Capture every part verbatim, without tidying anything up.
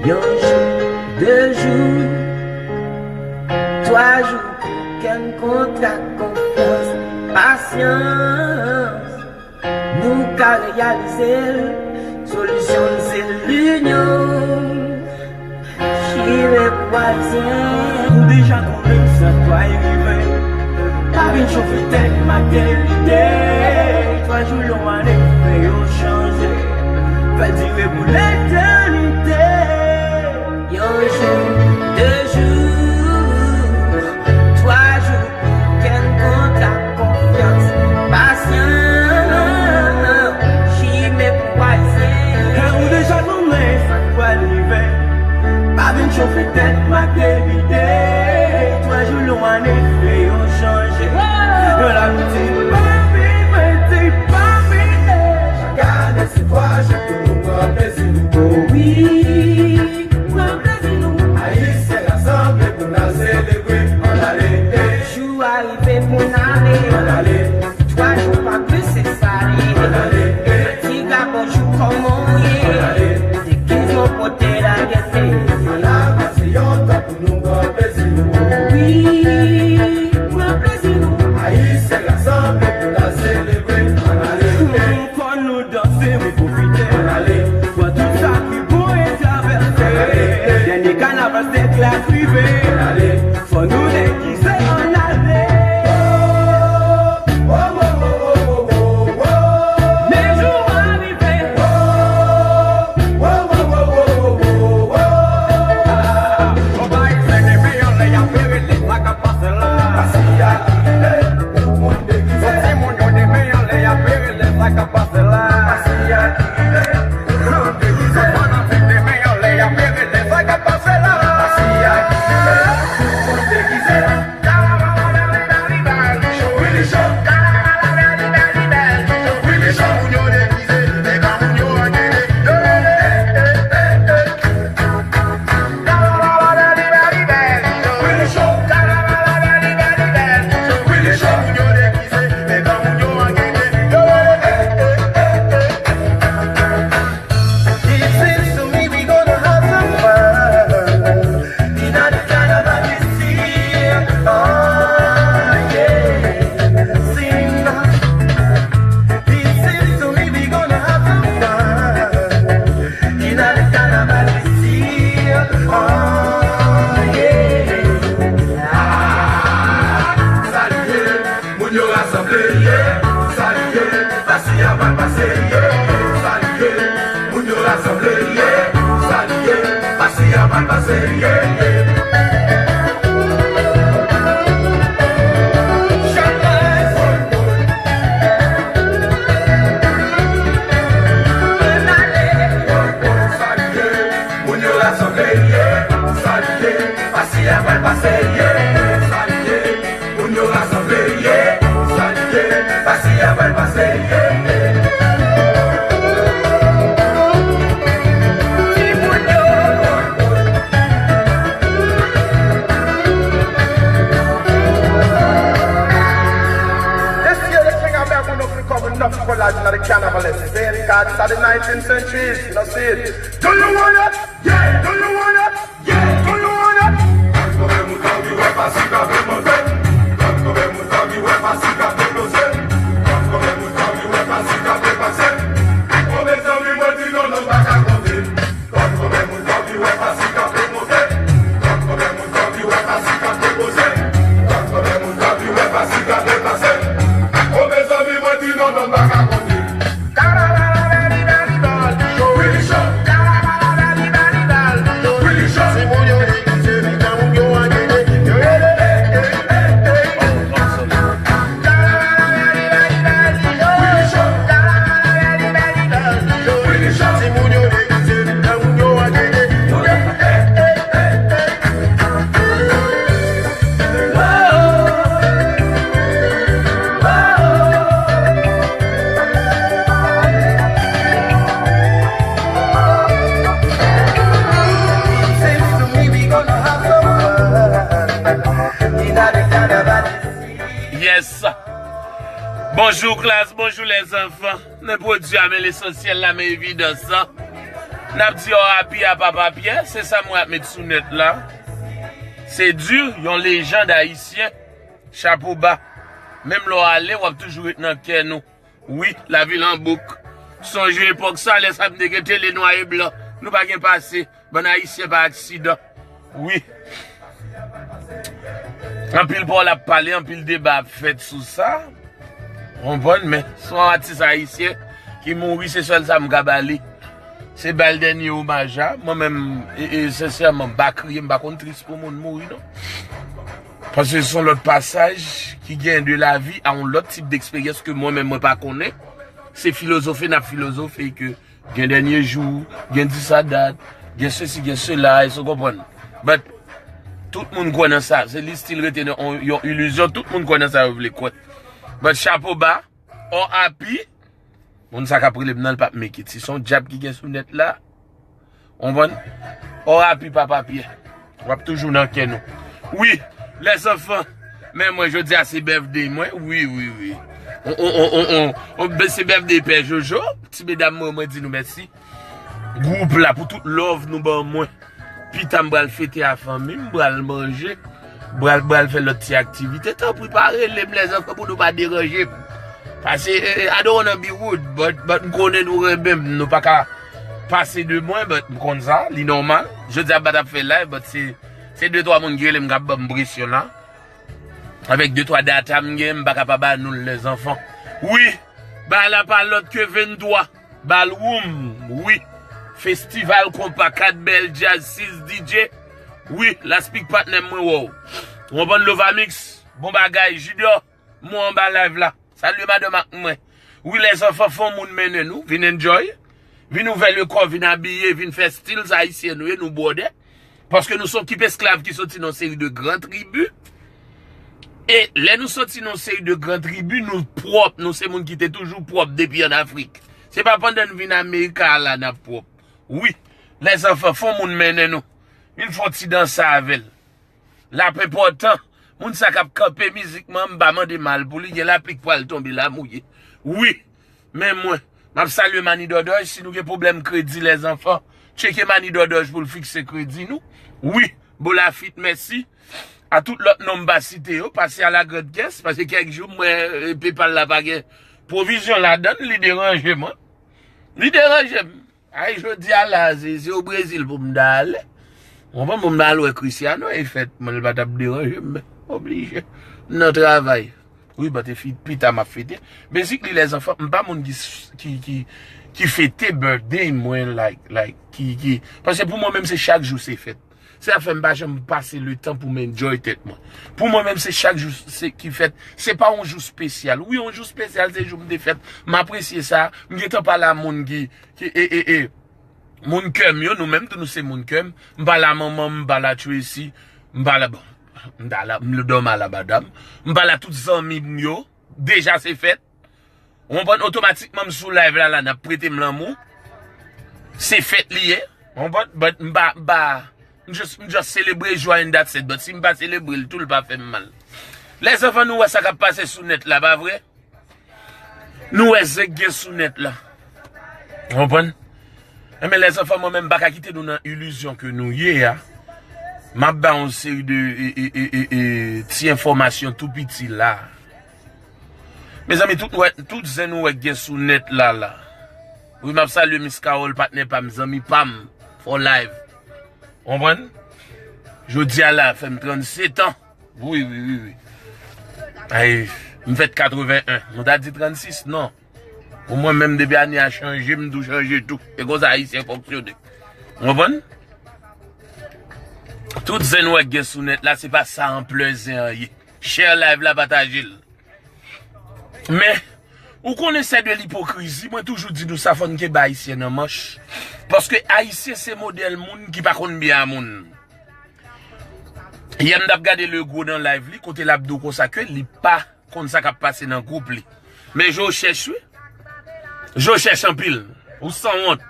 Yon jou, de jou, twa jou pou kenn kontak, konfyans, pasyans. Nou ka reyalize l, solisyon l se linyon. Chire pou Ayisyen. Nou deja konnen sa k pral rive. Pa vin chofe tèt m ak de lide. Twa jou yon ane, fè yo chanje. Fè l dire pou letènite. Yon jou, de jou, twa jou, kenn kontak, konfyans, pasyans, chimè pou Ayisyen. Ou deja konnen sa k pral rive. Pa vin chofe tèt m ak de lide. Twa jou yon ane, fè yo chanje. Yon lòt di pa vin, di pa vin. Chak ane se twa jou pou nou pran plezi nou. O wi, pran plezi nou. Ayisyen rasanble pou n al selebre. Ann ale. Jou a rive pou n ale. Ann ale. Twa jou pa plis, se sa li ye. Ann ale. Ti gabon jou, kòman w ye? Ann ale. Degiz mwen pote la gete. Ann al pase yon tan pou nou pran plezi nou. Wi, pran plezi nou. Ayisyen rasanble pou n al selebre. Ann ale. Fò nou danse, wi, pwofite. Ann ale. Pran tout sa ki bon e travèse. Ann ale. Dènye kanaval se klas prive. Ann ale. Fò nou degize, ann ale. Men jou a rive. Yon Ayisyen ki gen yon lè y ap rele sa k ap pase la. Bon, timoun yo, demen yon lè y ap rele sa k ap pase la. Fanatik demen yon lè y ap rele sa k ap pase la. It seems to me we gonna have some fun. Inna the carnival this year. Oh, yeah. Sing. It seems to me we gonna have some fun. Inna the carnival this year. Oh, yeah. Ah, salye. Moun yo rasanble, ye, salye, pase a pral pase, ye, salye. Moun yo rasanble, ye, salye, pase a pral pase, ye, ye. Salye, moun yo rasanble, ye, salye, pase a pral pase, ye, salye. Moun yo rasanble, ye, salye, pase a pral pase, ye, ye. Timoun yo. This year the king of heaven open come enough for life, not the carnivalist. Saying God, it's the nineteenth century, you know, see it. Do you want it? Yeah, do you want it? Yeah, do you want it? Gad kòmè moun anvi wè Pasika fè manzè. Gad kòmè moun anvi wè Pasika fè poze. Gad kòmè moun anvi wè Pasika fè pase. O mezanmi, mwen di non, non, m pa ka konte. Gad kòmè moun anvi wè Pasika fè monte. Gad kòmè moun anvi wè Pasika fè poze. Gad kòmè moun anvi wè Pasika fè pase. O mezanmi, mwen di non, non, m pa ka konte. Yes. Bonjou klas, bonjou lèzanfan. Nan pwodui a, men lesansyèl la, men evidans lan. N ap di R I P a Papa Pyè, se sa mwen ap met sou nèt la. Se di, yon lejand ayisyen, chapo ba. Menm lè w ale, w ap toujou ret nan kè nou. Wi, lavil an bouk. Sonje epòk sa, lè sa m te gen tele nwa e blan. Nou pa gen pase. Bann ayisyen pa aksidan. Wi. Anpil pawòl ap pale, anpil deba ap fèt sou sa. Konprann, men se yon atis ayisyen ki mouri, se sèl sa m ka ba li. Se ba l dènye omaj la. Mwen menm, e, e, sensèman, m pa kriye, m pa konn tris pou moun mouri, non. Paske se yon lòt pasaj ki gen de lavi a yon lòt tip deksperyans ke mwen menm mwen pa konnen. Se filozofe n ap filozofe ke gen dènye jou, gen dis a dat, gen sesi, gen sela, èske w konprann? But, tout moun kwè nan sa. Se li still rete nan yon, yon ilizyon, tout moun kwè nan sa yo vle kwè. But, chapo ba, R I P, moun sa k ap rele m nan, l p ap make it. Si se yon djab ki gen sou nèt la, w konprann? R I P Papa Pyè. W ap toujou nan kè nou. Wi, lèzanfan. Men mwen, jodi a se birthday mwen. Wi, wi, wi. On, on, on, on, on, on, se birthday Pè Jojo. Ti medam mwen, mwen di nou mèsi. Gwoup la pou tout love nou ban mwen. Pita m pral fete a fanmi m, m pral manje, m pral, pral fè lòt ti aktivite. Tanpri, pa rele m lèzanfan pou nou pa deranje m. Paske, eh, eh, I don't wanna be rude, but, but m konnen nou renmen m, nou pa ka pase de mwen, but m konn sa, li nòmal. Jodi a m pa t ap fè live, but se, se de twa moun ki rele m k ap ban m presyon la. Avèk de twa data m gen, m pa ka pa ba nou l lèzanfan. Wi, ba la pa lòt ke venntwa. Ballroom, wi. Festival konpa, kat bèl djaz, sis D J. Wi, Laspik patnè m, mwen wè w. Ou konprann Lovamix? Bon bagay, Junior, mwen anba live la. Salye madanm ak mwen. Wi, lèzanfan, fè yon moun mennen nou. Vin enjoy. Vin ouvè lekò, vin abiye, vin fè stil sa ayisyen nou ye, nou bwòdè. Paske nou se yon kip esklav ki soti nan yon seri de gran tribi. E lè nou soti nan yon seri de gran tribi, nou pwòp, nou se moun ki te toujou pwòp depi ann Afrik. Se pa pandan n vin Amerika a la n ap pwòp. Wi, lèzanfan, fè yon moun mennen nou. Vin fè yon ti danse avè l. L ap enpòtan. Moun sa k ap kanpe mizikman, m pa mande mal pou li, gen lapli k pral tonbe, l a mouye. Wi, men mwen, m ap salye Mani Dòdòj, si nou gen pwoblèm kredi, lèzanfan, tcheke Mani Dòdòj pou l fikse kredi nou. Wi, Bolafit, mèsi. A tout lòt non m pa site yo, pase a la grande caisse, paske kèk jou m wè, eh, PayPal la pa gen pwovizyon ladan l, li deranje m, wi. Li deranje m. Ay, jodi a la, se, se o Brezil pou m ta ale. Ou konprann, pou m ta al wè Cristiano, e fèt, mwen, l pa t ap deranje m, men oblije. M nan travay. Wi, but e fi, pita m ap fete. Basically, lèzanfan, m pa moun ki, s- ki, ki, ki fete birthday mwen, like, like, ki, ki, paske pou mwen menm, se chak jou se fèt. Se sa k fè m pa janm pase letan pou m enjoy tèt mwen. Pou mwen menm, se chak jou se ki fèt. Se pa yon jou espesyal. Wi, yon jou espesyal, se jou m te fèt. M apresye sa. M gentan pale a moun ki, ki, e, e, e, moun kè m yo, nou menm tou nou se moun kè m. M pale a manman m, m pale a Tracy, m pale a, bon, m pale a, m dòmi a la madam. M pale a tout zanmi m yo, deja se fèt. Ou konprann? Otomatikman, m sou live la, la, n ap prete m lanmou. Se fèt li ye. Ou konprann? But m pa, m pa, m just, m just selebre jou a and that's it. But si m pa selebre l tou, l pa fè m mal. Lèzanfan, nou wè sa k ap pase sou nèt la, pa vre? Nou wè zen k gen sou nèt la. Ou konprann? Enben, lèzanfan, mwen menm, m pa ka kite nou nan ilizyon ke nou ye a. M ap ba yon seri de, e, e, e, e, e, ti enfòmasyon tou piti la. Mezanmi, tout, wè, tout zen nou wè k gen sou nèt la, la. Wi, m ap salye Miss Carole, patnè pa m, zanmi pa m, for life. Ou konprann? Jodi a la, fè m trannsetan. Wi, wi, wi, wi. Ay, m fèt katreven en. Nou ta di trannsis, non. Pou mwen menm, depi ane a chanje, m tou chanje tou. E konsa Ayisyen fonksyone. Ou konprann? Tout zen nou wè k gen sou nèt la, se pa sa anplè zen an ye. Share live la, pataje l. Men, ou konnen se de lipokrizi, mwen toujou di nou sa, fò n kenbe Ayisyen nan manch. Paske Ayisyen se modèl moun ki pa konn byen a moun. Yè m t ap gade Legro nan live li, kote l ap di w konsa ke li pa konn sa k ap pase nan gwoup li. Men je w chèch wi. Je w chèch anpil. Ou sanwont.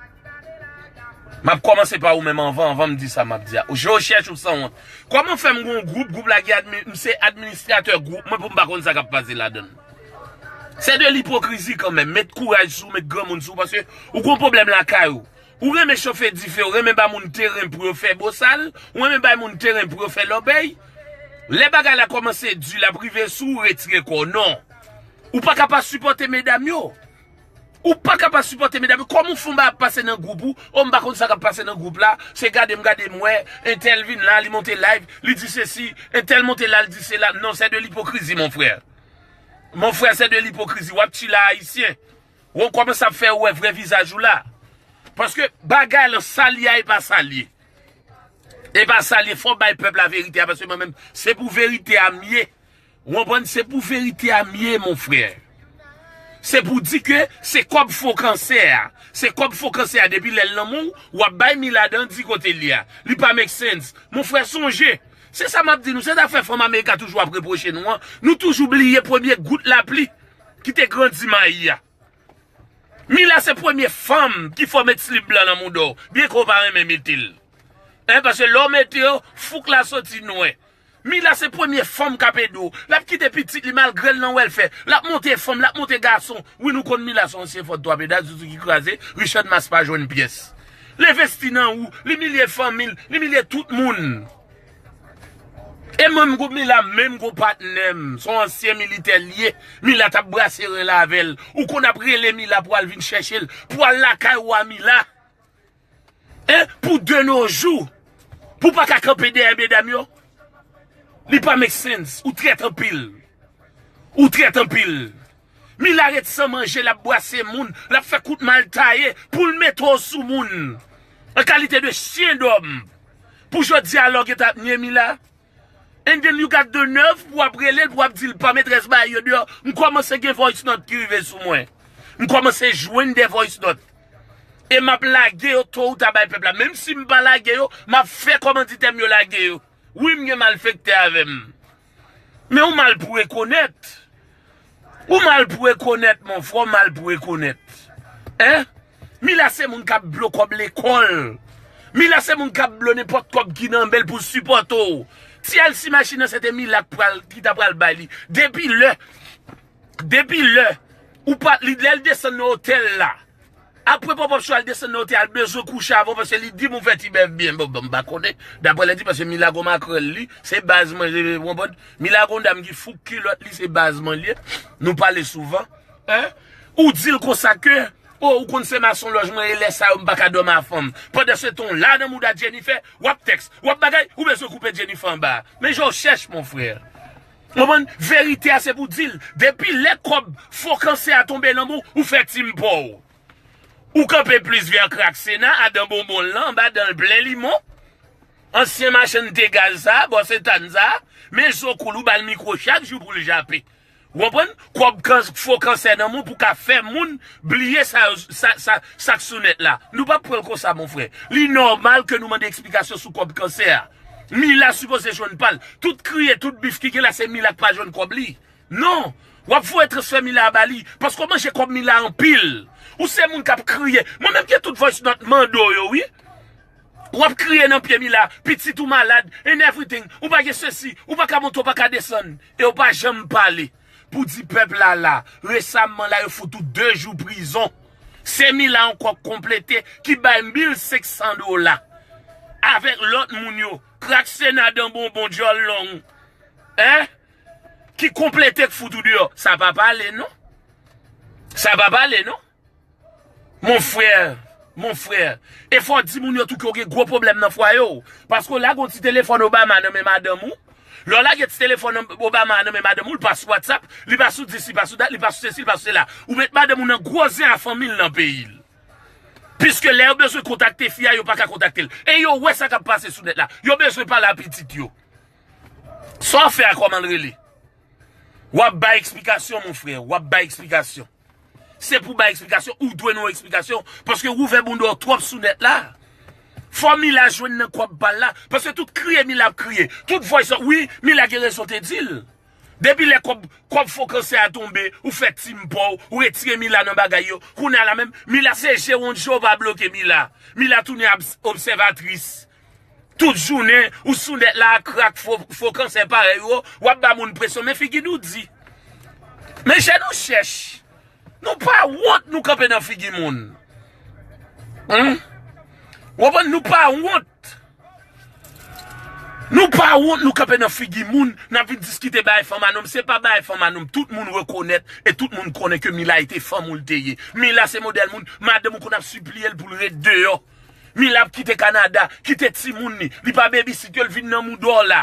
M ap kòmanse pa ou menm anvan, anvan m di sa m ap di a. Je w chèch ou sanwont. Kòman fè m gon gwoup, gwoup la gen admi, m se administratè gwoup mwen pou m pa konn sa k ap pase ladan l? Se de lipokrizi kanmenm. Met kouraj sou, met granmoun sou, paske ou gon pwoblèm lakay ou. Ou renmen chofe dife, ou renmen bay moun teren pou yo fè bosal, ou renmen bay moun teren pou yo fè lòbèy. Lè bagay la kòmanse di, l ap rive sou ou, retire kò w. Non. Ou pa ka pa sipòte medam yo. Ou pa ka pa sipòte medam yo. Kòman w fè yon bagay ap pase nan gwoup ou? O, m pa konn sa k ap pase nan gwoup la. Se gade m gade m wè, entèl vin la, li monte live, li di sesi, entèl monte la, li di sela. Non, c'est de l'hypocrisie, mon frère. Mon frère, c'est de l'hypocrisie. W ap tchile a Ayisyen. Ou kòmanse ap fè wè vrè vizaj ou la. Paske bagay lan sa l ye a, e pa sa l ye. E pa sa l ye, fò w bay pèp la verite a, paske mwen menm, se pou verite a m ye. Ou konprann? Se pou verite a m ye, mon frè. Se pou di ke se kòb fo kansè a. Se kòb fo kansè a, depi lè l nan men w, w ap bay Mila dandi kote l ye a. Li pa make sense. Mon frè, sonje. Se sa m ap di nou, se sa k fè fanm Amerika toujou ap repwoche nou an. Nou toujou bliye premye gout lapli ki te grandi mayi a. Mila se premye fanm ki fè w met slip blan nan mouda w, byen ke w pa renmen mete l. Hein, paske lè w mete yo, fouk la soti nwè. Mila se premye fanm k ap ede w. L ap kite pitit li malgre l nan wèlfè. L ap monte fanm, l ap monte gason. Wi, nou konn Mila se yon ansyen fò twa peda, zouzou ki kraze, Richard Mas pa jwenn pyès. L envesti nan ou, l imilye fanmi l, l imilye tout moun. E menm gwo Mila, menm gwo patnè m, se yon ansyen militè l ye. Mila t ap brase ren l avè l. Ou konn ap rele Mila pou al vin chèche l, pou al lakay ou a Mila. Hein? Pou de nos jours, pou pa ka kanpe dèyè medam yo. Li pa make sense. Ou trèt anpil. Ou trèt anpil. Mila ret san manje, l ap bwase moun, l ap fè kout mal taye pou l mete w sou moun. An kalite de chyen dòm. Pou jodi a, lè w gentan ap nye Mila, and then you got the nerve pou w ap rele l, pou w ap di l pa metrès bay yo deyò. M kòmanse gen voice note ki rive sou mwen. M kòmanse jwenn de voice note. E m ap lage yo to ou ta bay pèp la. Menm si m pa lage yo, m ap fè kòmanditè m yo lage yo. Wi, m gen malfektè avè m. Men ou mal pou rekonèt. Ou mal pou rekonèt, mon frè, ou mal pou rekonèt. Hein? Mila se moun k ap blo kòb lekòl. Mila se moun k ap blo nenpòt kòb ki nan men l pou sipòte w. Ti L C machin nan, se te Mila k pral, ki ta pral bay li. Depi lè, depi lè, ou pa, li, lè l desann nan otèl la, apre Pòpòp Cho al desann nan otèl, al bezwen kouche avè w paske li di m ou fè ti bèf byen. Bon, bon, m pa konnen. Daprè lè di, paske Mila gon makrèl li, se baz mwen, ou konprann? Mila gon dam ki fouk kilòt li, se baz mwen li ye. Nou pale souvan. Hein? Ou di l konsa ke, o, ou konn se masonlòj mwen, e lè sa yo m pa ka dòmi a fanm. Pandan se tan w la nan mouda Jennifer, w ap tèks, w ap bagay, ou bezwen koupe Jennifer anba. Men jan w chèch, mon frè. Ou konprann? Verite a se pou di l. Depi lè kòb fo kansè a tonbe nan men w, ou fè tim pa w. Ou kanpe plis vè Kraksena, adan bonbon l lan, anba dan l plen limon. Ansyen machann de gaz sa, bò Sentàn sa, men zo koul ou ba l mikwo chak jou pou l jape. Ou konprann? Kòb kan, fo kansè nan men w pou ka fè moun bliye sa, sa, sa, sa k sou nèt la. Nou p ap pran l konsa, mon frè. Li nòmal ke nou mande eksplikasyon sou kòb kansè a. Mila sipoze jwenn pa l. Tout kriye, tout bif ki gen la, se Mila k pa jwenn kòb li. Non, w ap voye transfè Mila a ba li, paske w manje kòb Mila anpil. Ou se moun k ap kriye. Mwen menm gen tout voice note mande w yo, wi. W ap kriye nan pye Mila, pitit ou malad, and everything. Ou pa gen sesi, ou pa ka monte, ou pa ka desann. E w pa janm pale. Pou di pèp la la, resamman la, yo fout ou de jou prizon. Se Mila ankò k konplete, ki bay mil senk san dola. Avèk lòt moun yo, Kraksena dan bonbon djòl long. Hein? Ki konplete k fout ou deyò. Sa pa pale, non. Sa pa pale, non. Mon frè, mon frè. E fò w di moun yo tou ke w gen gwo pwoblèm nan fwaye w. Paske w lage yon ti telefòn Obama nan men madanm ou. Lè w lage ti telefòn Obama nan men madanm ou, li pa sou WhatsApp, li pa sou dis, li pa sou dat, li pa sou sesi, li pa sou sela. Ou met madanm ou nan gwo zen a fanmi l nan peyi l. Piske lè yo bezwen kontakte fi a, yo pa ka kontakte l. E yo wè sa k ap pase sou nèt la. Yo bezwen pale a pitit yo. Sa w fè a kòman l rele? W ap bay eksplikasyon, mon frè. W ap bay eksplikasyon. Se pou bay eksplikasyon, ou dwe nou eksplikasyon. Paske w ouvè bounda w twòp sou nèt la. Fò Mila jwenn nan kòb pa l la. Paske tout kriye Mila ap kriye. Tout voice, wi, Mila gen rezon te di l. Depi lè kòb, kòb fo kansè a tonbe, ou fè tim pa w, ou retire Mila nan bagay yo. Kounye a la menm, Mila se je wonn je w pa bloke Mila. Mila tounen abs-, obsèvatris. Tout jounen, ou sou nèt la a krak fo, fo kansè parèy ou, w ap ba moun presyon, men figi nou di. Men je nou chèch. Nou pa wont nou kanpe nan figi moun. Humm? Ou konprann? Nou pa wont. Nou pa wont, nou kanpe nan figi moun, n ap vin diskite bagay fanm a nonm. Se pa bagay fanm a nonm. Tout moun rekonèt e tout moun konnen ke Mila e te fanm ou l te ye. Mila se modèl moun, madanm ou konn ap sipliye l pou l ret deyò. Mila ap kite Kanada, kite timoun li. Li pa babysit yo, l vin nan mouda w la.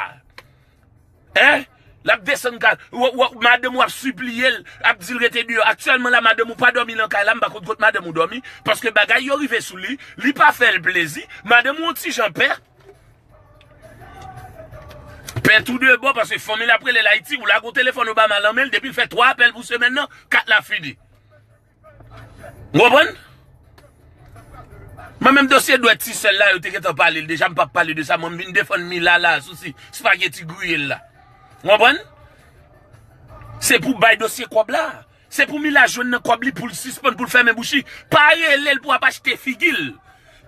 Hein? L ap desann kay, w, w, madanm ou ap sipliye l, ap di l rete deyò. Aktyèlman la, madanm ou pa dòmi nan kay la, m pa konn kot madanm ou dòmi, paske bagay yo rive sou li, li pa fè l plezi, madanm ou yon ti jan pè. Pè tou de bò, paske fanmi l ap rele l Ayiti, ou lage yon telefòn Obama nan men l, depi l fè twa apèl pou semèn nan, kat la fini. Ou konprann? Mwen menm dosye dwèt ti sè l la, yo te gentan pale l deja, m p ap pale de sa, mwen m vin defann Mila la, sou si spageti griye l la. Ou konprann? Se pou bay dosye kòb la. Se pou Mila jwenn nan kòb li pou l sispann, pou l fèmen bouch li. Pa rele l pou w ap achte figi l.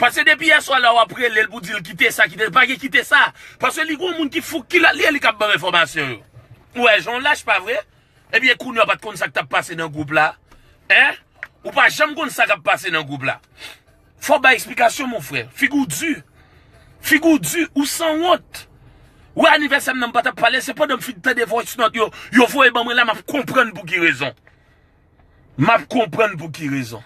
Paske depi yè swa la w ap rele l pou di l kite sa, kite, pa gen kite sa. Paske li gon moun ki fou kilòt li ye, li k ap ban m enfòmasyon yo. Ou wè jan w lach, pa vre? Ebyen, kounye a w pa t konn sa k t ap pase nan gwoup la? Hein? Ou pa janm konn sa k ap pase nan gwoup la. Fò w bay eksplikasyon, mon frè. Figi w di. Figi w di, ou sanwont. Ou wè anivèsè m nan, m pa t ap pale, se pandan m fin tande voice note yo, yo voye ban mwen la, m ap konprann pou ki rezon. M ap konprann pou ki rezon.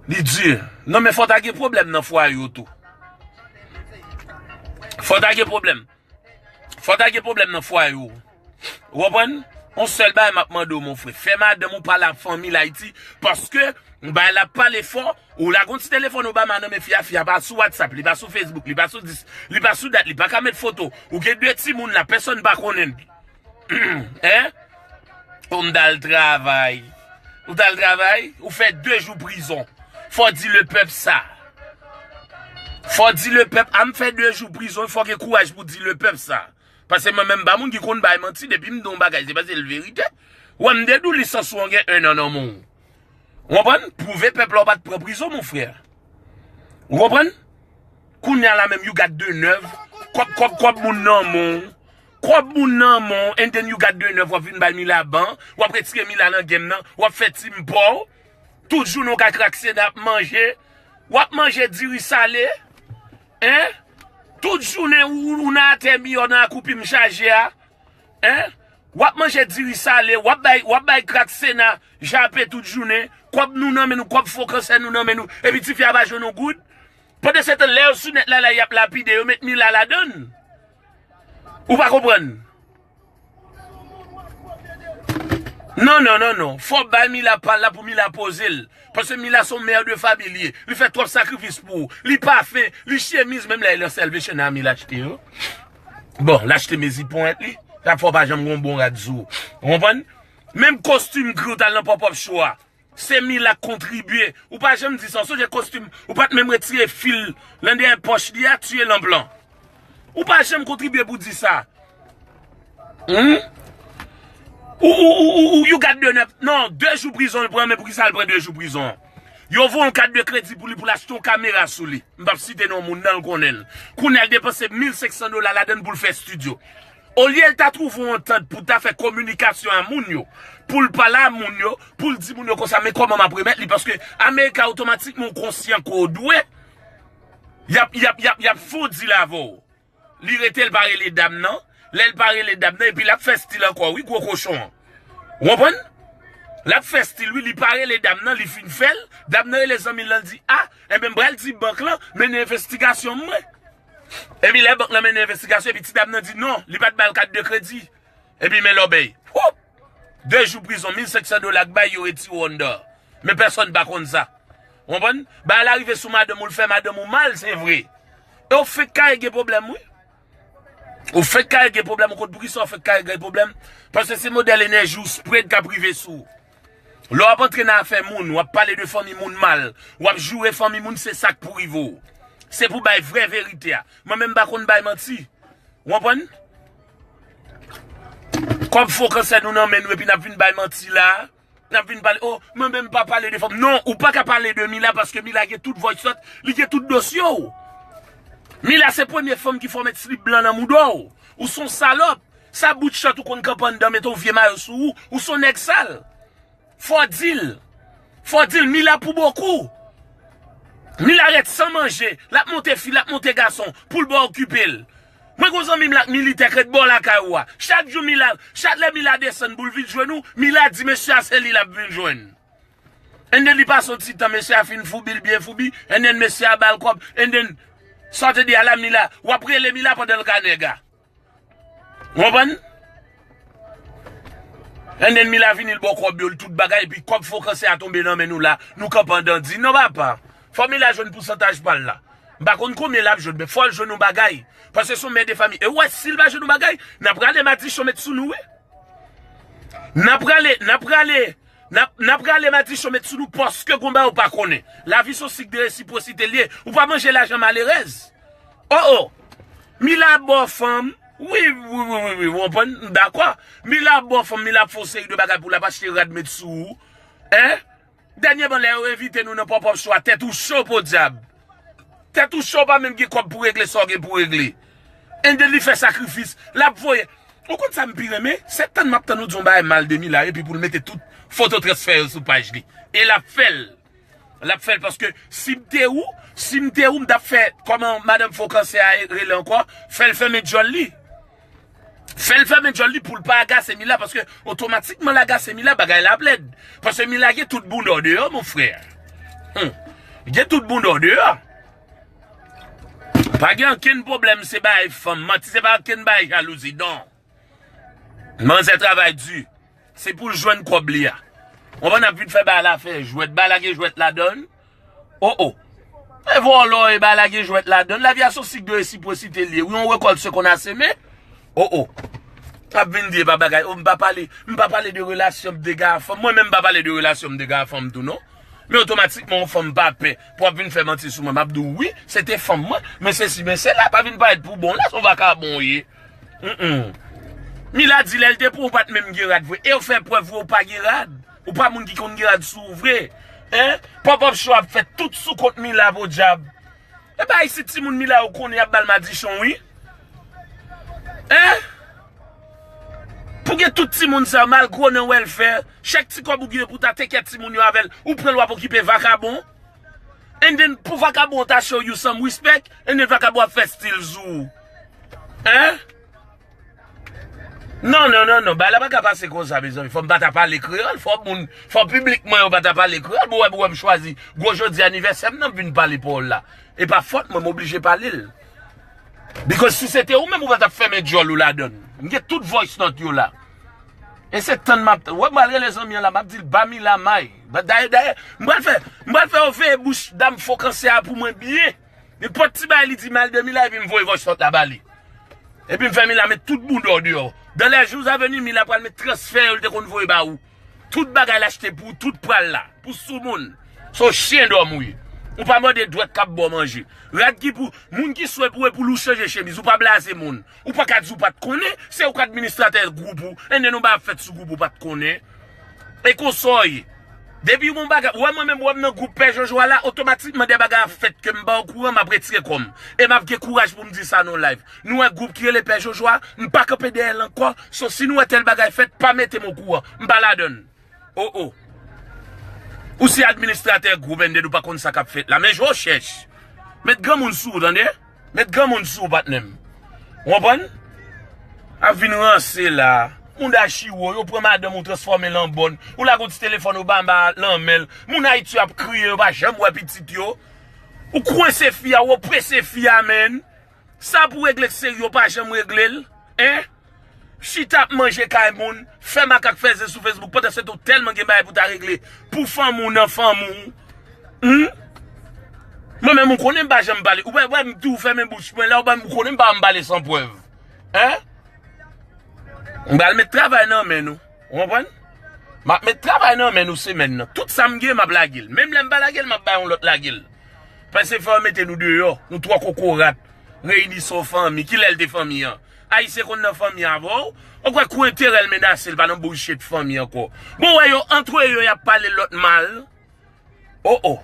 Li di, non, men fò ta gen pwoblèm nan fwaye w tou. Fò ta gen pwoblèm. Fò ta gen pwoblèm nan fwaye w. Ou konprann? On sèl bagay m ap mande w, mon frè. Fè madanm ou pale ak fanmi l Ayiti, paske bagay la ap pale fò, ou lage yon ti telefòn Obama nan men fi a, fi a pa sou WhatsApp, li pa sou Facebook, li pa sou dis, li pa sou dat, li pa ka met foto. Ou gen de timoun la, pèsonn pa konnen. Hein? Ou m t al travay. Ou t al travay? Ou fè de jou prizon. Fò di lepèp sa. Fò di lepèp, a m fè de jou prizon, fò gen kouraj pou di lepèp sa. Paske mwen menm pa moun ki konn bay manti, depi m di yon bagay, se paske l verite. Wè m dedoule li san sou an gen en an nan men w. Ou konprann? Pwouve pèp la w pa t pran prizon, mon frè. Ou konprann? Kounye a la menm, you got de nèv. Kòb, kòb, kòb moun nan men w. Kòb moun nan men w, and then you got de nèv, w ap vin bay Mila ban, w ap retire Mila nan game nan, w ap fè team pa w. Tout jounen w ka kraksena ap manje. W ap manje diri sale. Hein? Tout jounen ou, ou nan atè miyò nan akoupi m chaje a. Hein? W ap manje diri sale, w ap bay, w ap bay kraksena jape tout jounen. Kòb nou nan men nou, kòb fo kansè nou nan men nou. Epi tifi a pa jwenn yon goud. Pandansetan, lè yo sou nèt la, la, y ap lapide, yo met Mila ladann. Ou pa konprann? Non, non, non, non. Fò bay Mila pa la pou Mila poze l. Paske Mila se yon mè de fami li ye. Li fè twòp sakrifis pou ou. Li pafen, li chemiz, menm lè e nan Salvation Army l achte yo. Bon, l achte mezi ponyèt li. Sa fè w pa janm gon bon rad sou ou. Ou konprann? Menm kostim gri w t al nan pop-up show a. Se Mila k kontribye. Ou pa janm di sa. Sonje kostim, ou pa t menm retire fil lan dèyè pòch li a, tiye lanp lan. Ou pa janm kontribye pou di sa. Hmm? Ou, ou, ou, ou, ou, you got de nèv. Non, de jou prizon l pran, men poukisa l pran de jou prizon? Yo voye yon kat de kredi pou li pou l achte yon kamera sou li. M p ap site non moun nan, l konnen l. Kounye a l depanse mil senk san dola ladann pou l fè estidyo. Olye l ta twouve yon antant pou ta fè kominikasyon a moun yo, pou l pale a moun yo, pou l di moun yo konsa, men kòman m ap remèt li, paske Amerika otomatikman ou konsyan ke w dwe, y ap, y ap, y ap, y ap fè yon dil avè w. Li rete, l pa rele dam nan, lè l pa rele dam nan, epi l ap fè stil ankò, wi, gwo kochon an. Ou konprann? L ap fè stil, wi, li pa rele dam nan, li fin fè l, dam nan rele zanmi l lan, l di, a, enben, m pral di bank lan, mennen envestigasyon mwen. Epi lè bank lan mennen envestigasyon, epi ti dam nan di non, li pa t ba l kat de kredi. Epi men lòbèy. Woup! De jou prizon, mil senk san dola k bay, yo retire w anndan. Men pèsonn pa konn sa. Ou konprann? Bagay la rive sou madanm ou, l fè madanm ou mal, se vre. E w fenk kare gen pwoblèm, wi. Ou fenk kare gen pwoblèm, ou konn poukisa w fenk kare gen pwoblèm? Paske se modèl enèji w spread k ap rive sou ou. Lè w ap antre nan afè moun, w ap pale de fanmi moun mal, w ap joure fanmi moun, se sa k pou rive w. Se pou bay vrè verite a. Mwen menm m pa konn bay manti. Ou konprann? Kòb fo kansè nou nan men nou epi n ap vin bay manti la. N ap vin pale, o, mwen menm m pa pale de fanm. Non, ou pa ka pale de Mila paske Mila gen tout voice note, li gen tout dosye w. Mila se premye fanm ki fè w met slip blan nan mouda w. Ou se yon salòp. Sa bout chòt ou konn kanpe anndan, mete yon vye mayo sou ou, ou se yon nèg sal. Fò w di l. Fò w di l, Mila pou bokou. Mila ret san manje, l ap monte fi, l ap monte gason, pou l ba okipe l. Mwen gon zanmi m la k militè k ret bò lakay ou a. Chak jou Mila, chak lè Mila desann pou l vin jwenn ou, Mila di mesye a se li l ap vin jwenn. And then li pase yon ti tan, mesye a fin foubi l byen foubi, and then mesye a ba l kòb, and then sa w te di a la Mila, w ap rele Mila pandan l ka nèg a. Ou konprann? And then Mila vini l ba w kòb yo, l tout bagay, epi kòb fo kansè a tonbe nan men nou la, nou kanpe andan di, non papa, fò Mila jwenn pousantaj pa l la. M pa konn konbyen l ap jwenn, men fò l jwenn yon bagay. Paske se yon mè de fanmi. E w wè, si l pa jwenn yon bagay, n ap rale madichon met sou nou, wi. N ap rale, n ap rale, n ap, n ap rale madichon met sou nou paske gon bagay ou pa konnen. Lavi se yon sik de resipwosite l ye. Ou pa manje lajan malerèz. Oh, oh. Mila ap ba w fanm. Wi, wi, wi, wi, wi, ou konprann? M dakò. Mila ap ba w fanm, Mila ap fè yon seri de bagay pou l ap achte rad met sou ou. Hein? Dènyèman, lè yo envite nou nan pop-up show a, tèt ou cho, podyab. Tèt ou cho, pa menm gen kòb pou regle sa w gen pou regle. And then li fè sakrifis, l ap voye. Ou konn sa m pi renmen? Se tann m ap tann ou di yon bagay mal de Mila, epi pou l mete tout foto transfè yo sou paj li. E l ap fè l. L ap fè l paske si m te ou, si m te ou, m t ap fè, kòman madanm fo kansè a rele ankò, fè l fèmen djòl li. Fè l fèmen djòl li pou l pa agase Mila, paske otomatikman l agase Mila, bagay la ap lèd. Paske Mila gen tout bounda w deyò, mon frè. Hum. Gen tout bounda w deyò. Pa gen ankenn pwoblèm, se bagay fanm, manti, se pa ankenn bagay jalouzi, non. Manzè travay di. Se pou l jwenn kòb li a. Ou konprann, ap vin fè bagay la fè jwèt, bagay la gen jwèt ladan l. Oh, oh. E vòlò, e bagay la gen jwèt ladan l. Lavi a se yon sik de resipwosite l ye. Wi, on récolte ce qu'on a semé. Oh, oh. Ap vin di e pa bagay. Oh, m pa pale, m pa pale de relasyon m te gen a fanm. Mwen menm m pa pale de relasyon m te gen a fanm tou, non. Men otomatikman, yon fanm pa pè pou ap vin fè manti sou mwen. M ap di w, wi, se te fanm mwen, men sesi, men sela, pa vin parèt pou bon la, se yon vakabon w ye. Mm-mm. Mila di lè l te pran w, ou pa t menm gen rad vre. E w fè prèv vre, ou pa gen rad. Ou pa moun ki konn gen rad sou ou vre. Hein? Pop-up show ap fèt tout sou kont Mila, podyab. E pa isit timoun Mila yo konnen y ap ba l madichon, wi. Hein? Pou gen tout timoun sa, malgre w nan welfare, chak ti kòb ou gen pou ta tekè timoun yo avè l, ou pran l w ap okipe vakabon. And then pou vakabon ta show you some respect, and then vakabon ap fè stil sou ou. Hein? Non, non, non, non, bagay la pa ka pase konsa, mezanmi. Fò m pa ta pale kreyòl, fò moun, fò piblik mwen yo pa ta pale kreyòl. Bon, wè, bon, wè, m chwazi gwo jodi anivèsè m nan, m vin pale pawòl la. E pa fòt mwen, m oblije pale l. Because si se te ou menm, ou pa t ap fèmen djòl ou ladan l. M gen tout voice note yo la. E se tann m ap tann. Wè, m pral rele zanmi an la, m ap di l ba Mila may. Ba, dayè, dayè, m pral fè, m pral fè yo veye bouch dam fo kansè a pou mwen byen. Nenpòt ti bagay li di mal de Mila, epi m voye voice note la ba li. Epi m fè Mila met tout bounda w deyò. Dans les jours à venir, Mila pral met transfè yo l te konn voye ba ou. Tout bagay l achte pou ou, tout pral la. Pou soumoun. Se yon chyen dòm ou ye. Ou pa mòde dwèt k ap ba w manje. Rad ki pou, moun ki swen pou epoul ou chanje chemiz. Ou pa blaze moun. Ou pa ka di ou pa t konnen. Se ou k administratè gwoup ou. And then yon bagay ap fèt sou gwoup ou pa t konnen. E konsa w ye. Depi yon bagay, ou wè mwen menm, ou wè m nan gwoup Pè Jojo a la, otomatikman de bagay ap fèt ke m pa okouran, m ap retire kò m. E m ap gen kouraj pou m di sa nan live. Nou wè gwoup ki rele Pè Jojo a, m pa kanpe dèyè l ankò. So, si nou wè tèl bagay fèt, pa mete m okouran. M pa ladan l. Oh, oh. Ou se administratè gwoup and then ou pa konn sa k ap fèt la. Men je w chèch. Met granmoun sou ou, tande? Met granmoun sou ou, patnè m. Ou konprann? Ap vin ranse la. Moun da chiwo, yo pran madanm ou transfòme l an bòn. Ou lage yon ti telefòn ou ba anba lanmen l. Moun Ayiti ap kriye, yo pa janm wè pitit yo. Ou kwense fi a, ou oprese fi a, menn. Sa pou regle k seri, yo pa janm regle l. Hein? Chita ap manje kay moun, fè makak fè zen sou Facebook, pandan se tan w tèlman gen bagay pou ta regle pou fanmi w nan fanmi w. Hum? Mwen menm, ou konnen m pa janm pale. Ou wè, wè m tou fèmen bouch mwen, lè w ba m, ou konnen m pa janm pale san prèv. Hein? M pral met travay nan men nou. Ou konprann? M ap met travay nan men nou semèn nan. Tout sa m gen, m ap lage l. Menm lè m pa lage l, m ap bay yon lòt lage l. Paske fò yo mete nou deyò. Nou twò kokorat. Reyini se yon fanmi. Kilè l te fanmi an? Ayisyen konn nan fanmi avan w? Ou kwè kou enterè l menase l pa nan bullshit fanmi ankò? Bon, wè yo, antre yo, y ap pale lòt mal. Oh, oh.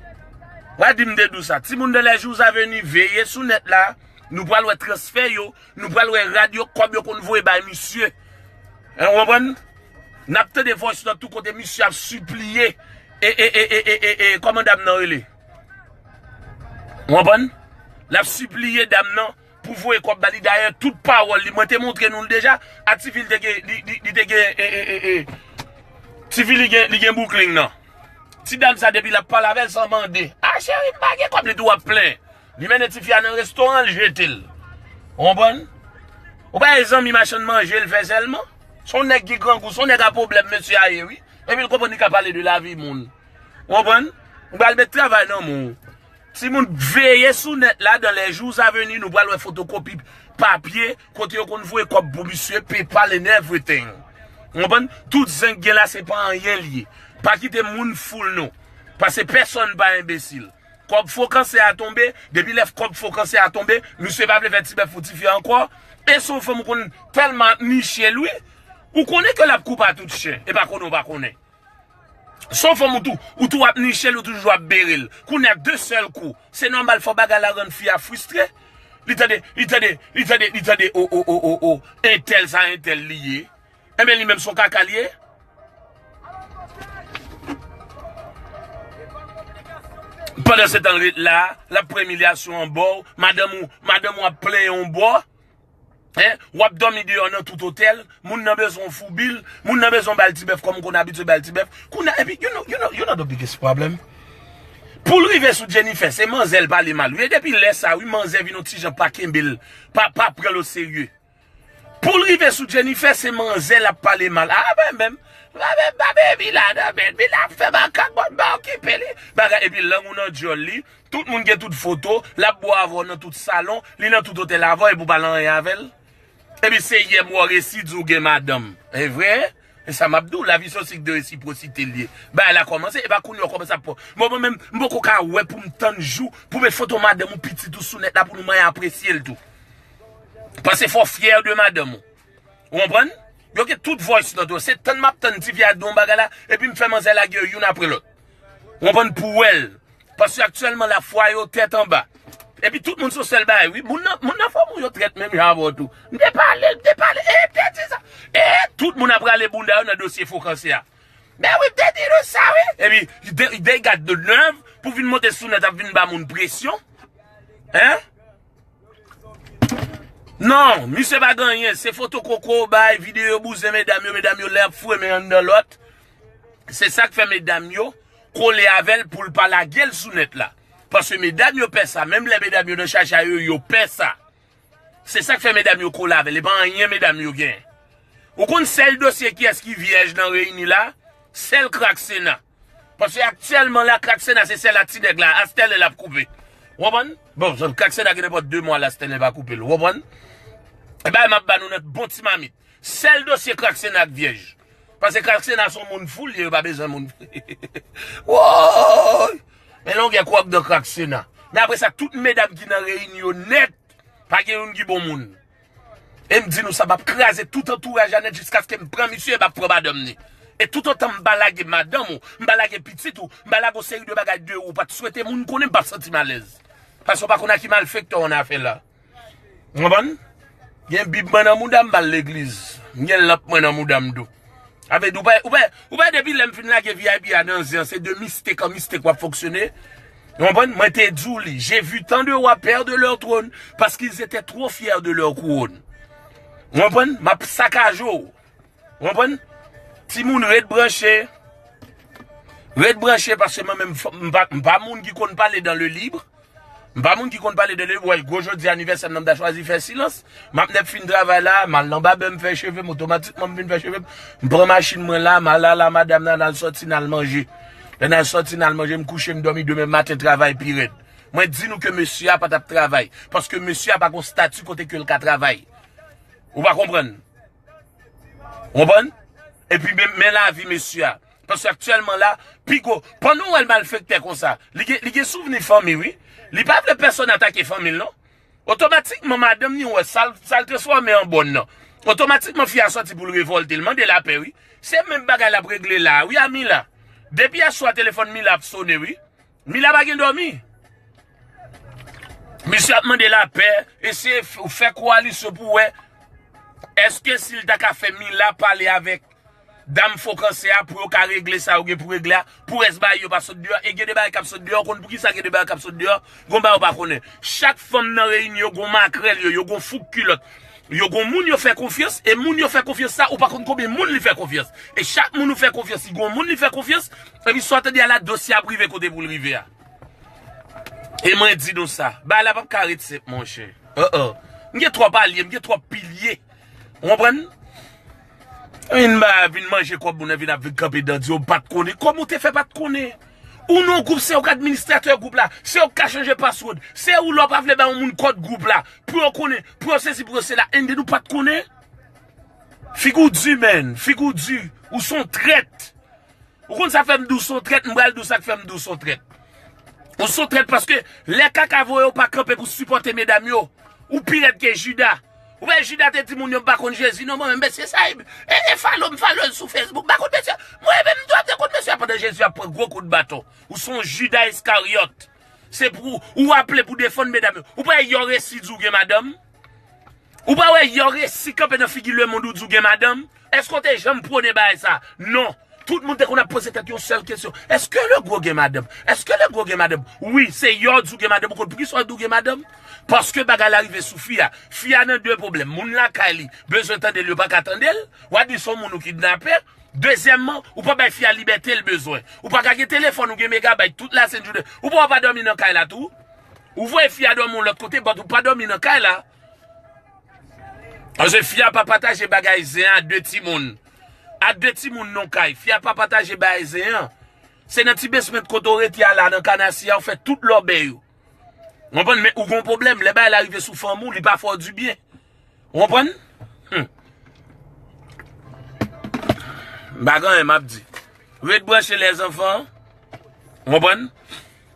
Wa di m te di w sa. Timoun, dans les jours à venir, veye sou nèt la. Nou pral wè transfè yo. Nou pral wè rad yo, kòb yo konn voye bay misye. Hein, ou konprann? N ap tande voice note tou kote misye ap sipliye. E, e, e, e, e, e, e, kòman dam nan rele? Ou konprann? L ap sipliye dam nan pou voye kòb ba li. Dayè, tout pawòl li, mwen te montre nou l deja. A tifi, li te gen, li, li, li te gen, e, e, e, e. Tifi, li gen, li gen boukling nan. Ti dam sa, depi l ap pale avè l, san mande. A, cheri, m pa gen kòb, li tou ap plenyen. Li mennen tifi a nan restoran, l jete l. Ou konprann? Ou pa wè zanmi machann manje l fè sèlman? Se yon nèg ki grangou, se yon nèg a pwoblèm mesye a ye, wi. Epi l konprann li ka pale de lavi moun. Ou konprann? Ou pral met travay nan men w. Timoun, veye sou nèt la, dans les jours à venir, nou pral wè fotokopi papye, kote yo konn voye kòb pou misye, PayPal and everything. Ou konprann? Tout zen k gen la, se pa anyen l ye. Pa kite moun foul nou. Paske pèsonn pa enbesil. Kòb fo kansè a tonbe, depi lè kòb fo kansè a tonbe, misye pa vle fè ti bèf pou tifi ankò, e se yon fanm ou konn tèlman ap niche l, wi. Ou konnen ke l ap koupe a tout chen, e pa konnen ou pa konnen. Se yon fanm ou tou, ou tou ap niche l, ou toujou ap bere l. Kounye a de sèl kou, se nòmal, fò bagay la rann fi a fristre. Li tande, li tande, li tande, li tande, o, o, o, o, o, entèl sa, entèl li ye. Enben, li menm se yon kaka li ye. Pandan se tan l ret la, l ap pran imilyasyon anba w, madanm ou, madanm ou ap plenyen yon bò. Hein? W ap dòmi deyò nan tout otèl, moun nan bezwen w foubi l, moun nan bezwen w ba l ti bèf kòm ou konn abitye ba l ti bèf. Kounye a, epi, you know, you know, you know the biggest problem? Pou l rive sou Jennifer, se manzè l pale mal. Wi, e depi lè sa, wi, manzè vin yon ti jan pa kenbe l, pa, pa pran l oserye. Pou l rive sou Jennifer, se manzè l ap pale mal. A, pa menm. Pa menm, pa menm, Mila nan men. Mila ap fè makak, bon, pa okipe li. Bagay, epi lang ou nan dyòl li. Tout moun gen tout foto, l ap bwè avè w nan tout salon, li nan tout otèl avè w, epi w pa nan anyen avè l. Epi se yè m wè w resi di w gen madanm. E vre? E sa m ap di w, lavi se yon sik de resipwosite l ye. Bagay la kòmanse, e pa kounye a w kòmanse ap pran. Bon, mwen menm, m poko ka wè pou m tann jou, pou met foto madanm ou, pitit ou sou nèt la pou nou manyen apresye l tou. Paske fò w fyè de madanm ou. Ou konprann? Yo gen tout voice note yo. Se tann m ap tann tifi a di yon bagay la, epi m fè manzè lage yo youn apre lòt. Ou konprann? Pou wè l. Paske aktyèlman la, fwaye yo tèt anba. Epi tout moun se yon sèl bagay, wi. Moun nan, moun nan fanmi w yo trèt menm jan avè w tou. M te pale, m te pale, e m te di sa. E tout moun ap rale bounda yo nan dosye fo kansè a. Men wi, m te di nou sa, wi. Epi, they, they got the nerve pou vin monte sou nèt ap vin ba moun presyon. Hein? Non, misye pa gen anyen. Se foto koko, bay, videyo bouzen medam yo, medam yo lè ap foure men anndan lòt. Se sa k fè medam yo kole avè l pou l pa lage l sou nèt la. Paske medam yo pè sa, menm lè medam yo nan chacha yo, yo pè sa. Se sa k fè medam yo kole avè l. E pa anyen medam yo gen. Ou konn sèl dosye kiyès ki vyèj nan reyini la? Sèl Kraksena. Paske aktyèlman la, Kraksena se sèl a ti nèg la, astèlè l ap koupe. Ou konprann? Bon, Kraksena gen nenpòt de mwa la, astèlè pa koupe l. Ou konprann? E bagay m ap ba nou nan bon ti mamit. Sèl dosye Kraksena k vyèj. Paske Kraksena se yon moun fou l ye, yo pa bezwen moun. Woy! Men longè kwòk dan Kraksena. Men apre sa, tout medam ki nan reyini yo nèt, pa gen youn ki bon moun. E m di nou sa, m ap kraze tout antouraj la nèt jiskaske m pran misye, m ap pran madanm ni. E toutotan m pa lage madanm ou, m pa lage pitit ou, m pa lage yon seri de bagay de ou, ou pa t swete moun konnen, m p ap santi m alèz. Paske w pa konn a ki malfektè w annafè la. Ou konprann? Gen bib mwen nan mouda m, m pa al legliz. M gen lanp mwen nan mouda m tou. Sa vle di, ou pa, ou pa, ou pa depi lè m fin lage V I P a nan zen an, se de mistek an mistek w ap fonksyone. Ou konprann? Mwen te di w li, j'ai vu tant de rois perdre leur trône parce qu'ils étaient trop fiers de leur couronne. Ou konprann? M ap sakaje w. Ou konprann? Timoun, ret branche. Ret branche paske mwen menm, m pa, m pa moun ki konn pale dans le libre. M pa moun ki konn pale de lè, wè, gwo jodi anivèsè m nan, m ta chwazi fè silans. M ap nèk fin travay la, m al nan babè, m fè cheve m, otomatikman m vin fè cheve m. M pran machin mwen la, m al la, la madanm nan, n al sòti, n al manje. Lè n al sòti, n al manje, m kouche, m dòmi, demen maten travay pi rèd. Mwen di nou ke mesye a pa t ap travay, paske mesye a pa gon stati kote ke l ka travay. Ou pa konprann? Ou konprann? Epi men, men lavi mesye a. Paske aktyèlman la, pi gwo, pandan w wè l malfektè konsa, li gen, li gen souvni fanmi, wi. Li pa vle pèsonn atake fanmi l, non. Otomatikman, madanm ni wè sa l, sa l transfòme an bòn nan. Otomatikman, fi a sòti pou l revòlte, l mande lapè, wi. Se menm bagay l ap regle la, wi, a Mila. Depi yèswa, telefòn Mila ap sone, wi. Mila pa gen dòmi. Misye ap mande lapè, eseye f-, fè koalisyon pou wè èske si l ta ka fè Mila pale avèk dam fokanse a, pou yo ka regle sa yo gen pou regle a, pou rès bagay yo pa sot deyò, e gen de bagay k ap sot deyò, ou konn poukisa gen de bagay k ap sot deyò, gon bagay ou pa konnen. Chak fanm nan reyini yo gon makrèl yo, yo gon fouk kilòt. Yo gon moun yo fè konfyans, e moun yo fè konfyans sa, ou pa konn konbyen moun li fè konfyans. E chak moun ou fè konfyans, li gon moun li fè konfyans, epi sa w tande a la, dosye ap rive kote pou l rive a. E mwen di nou sa, bagay la p ap ka ret senp, monchè. Uh-uh. M gen twòp alye, m gen twòp pilye. Ou konprann? Vin ba, vin manje kòb moun nan, vin ap vin kanpe dan di yo pa t konnen. Kòman w te fè pa t konnen? Ou nan gwoup, se ou k administratè gwoup la. Se ou k ka chanje password. Se ou lè w pa vle bay yon moun kòd gwoup la. Pou yo konnen, pou yo sesi, pou yo sela. And then ou pa t konnen? Figi w di, man. Figi w di. Ou se yon trèt. Ou konn sa fè m di w se yon trèt, m pral di w sa k fè m di w se yon trèt. Ou se yon trèt paske lè kaka voye w pa kanpe pou sipòte medam yo, ou pi rèd ke Jida. Ou wè Jida te di moun yo m pa konn Jezi non, mwen menm mesye sa e, e, e falo m falo l sou Facebook, m pa konn mesye. Mwen menm m dwe te konn mesye a pandan Jezi ap pran gwo kout baton. Ou se yon Jida Iskaryòt. Se pou ou aple pou defann medam yo. Ou pa wè yo resi di w gen madanm? Ou pa wè yo resi kanpe nan figi lemonn ou di w gen madanm? Èske w te janm pwone bagay sa? Non. Tout moun te konn ap poze tèt yon sèl kesyon. Èske Legwo gen madanm? Èske Legwo gen madanm? Wi, se yo di w gen madanm. Ou konn poukisa yo di w gen madanm? Paske bagay la rive sou fi a. Fi a nan de pwoblèm. Moun lakay li bezwen tande l, yo pa ka tande l. W a di se yon moun ou kidnape. Dezyèmman, ou pa bay fi a libète l bezwen. Ou pa ka gen telefòn, ou gen megabayt tout lasent jounen. Ou pa, w pa dòmi nan kay la tou. Ou voye fi a dòmi yon lòt kote, but ou pa dòmi nan kay la. Paske fi a pa pataje bagay zen an a de timoun. A de timoun nan kay. Fi a pa pataje bagay zen an. Se nan ti basement kote w rete a la, nan kanasi a, ou fè tout lòbèy ou. Ou konprann? Men ou gon pwoblèm. Lè bagay la rive sou fanmi w, li pa fè w dibyen. Ou konprann? Hmm. M pa gen anyen m ap di. Ret branche, lèzanfan. Ou konprann?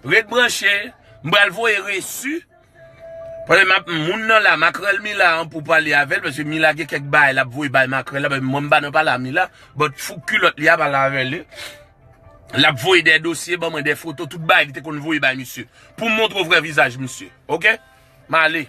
Ret branche. M pral voye resi. Paske m ap, moun nan la, makrèl Mila an pou pale avè l, paske Mila gen kèk bagay l ap voye bay makrèl la, men mwen m pa nan pale a Mila, but fouk kilòt li a pale avè li. L ap voye de dosye, ban mwen de foto, tout bagay li te konn voye bay misye. Pou m montre w vrè vizaj misye. Oke? M ale.